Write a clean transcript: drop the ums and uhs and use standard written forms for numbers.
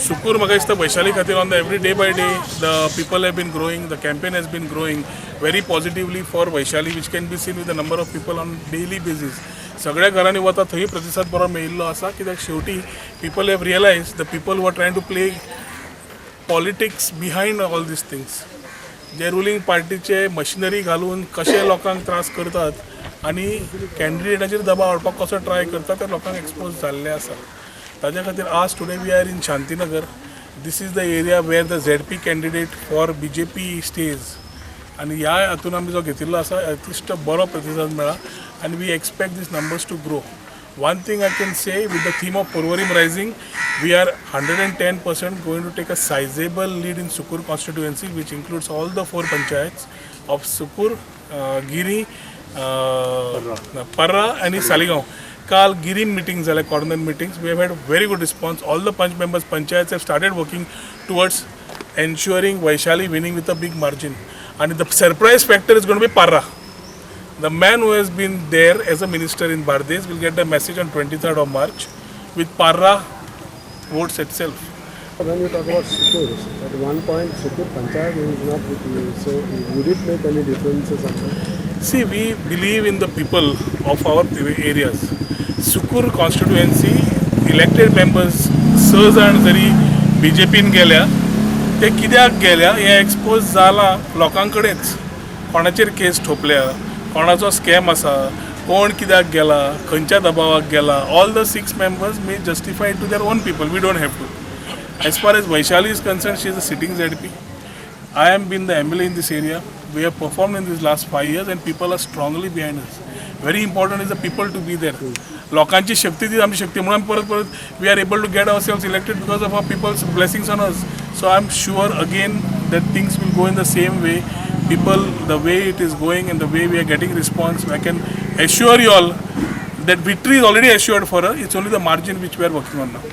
सुकूर म्हाका दिसता वैशाली खातीर on the every day by day the people have been growing, the campaign has been growing very positively for Vaishali, which can be seen with the number of people on daily basis. सगळ्या घरांनी वता थंय प्रतिसाद बरो मेळिल्लो आसा, कित्याक शेवटी people have realize the people who are trying to play politics behind all these things, J ruling पार्टीचे मशिनरी घालून कशे लोकांक त्रास करतात आनी कॅन्डिडेटाचेर दबाव हाडपाक कसो ट्राय करतात, ते लोकांक एक्सपोज जाल्ले आसा. ताज्या खातीर आज today we are in Shantinagar. This is the area where the ZP candidate for BJP stays. आनी ह्या हातून आमी जो घेतिल्लो आसा, अतिश्ट बरो प्रतिसाद मेळ्ळा आनी we expect these numbers to grow. One thing I can say, with the theme of Porvorim Rising, we are 110% going to take a sizable lead in Sukur constituency, which includes all the four panchayats of Sukur, Giri, Parra and Saligao. काल Giri meeting जाल्या, corner meetings. We have had very good response. All the panch members, panchayats have started working towards ensuring Vaishali winning with a big margin. And the surprise factor is going to be Parra. The man who has been there as a minister in Bardez will get the message on 23rd of March with Parra votes itself. When you talk about Sukur, at one point Sukur Panchayat is not with you, so would it make any difference or something? See, we believe in the people of our areas. Sukur constituency elected members स जाण जरी बीजेपीन गेल्या, ते कित्याक गेल्या हें expose जालां लोकां कडेच. कोणाचेर केस ठोपल्या, कोणाचो स्कॅम आसा, कोण कित्याक गेला, खंयच्या दबावाक गेला, all the six members may justify to their own people. We don't have to. As far as Vaishali is concerned, she is a sitting ZP. I am been the MLA in this area. We have performed in these last 5 years and people are strongly behind us. Very important is the people to be there. लोकांची शक्ती ती आमची शक्ती, म्हणून आमी परत परत we are able to get ourselves elected because of our people's blessings on us. So I am sure again that things will go in the same way. People, the way it is going and the way we are getting response, I can assure you all that victory is already assured for us. It's only the margin which we are working on now.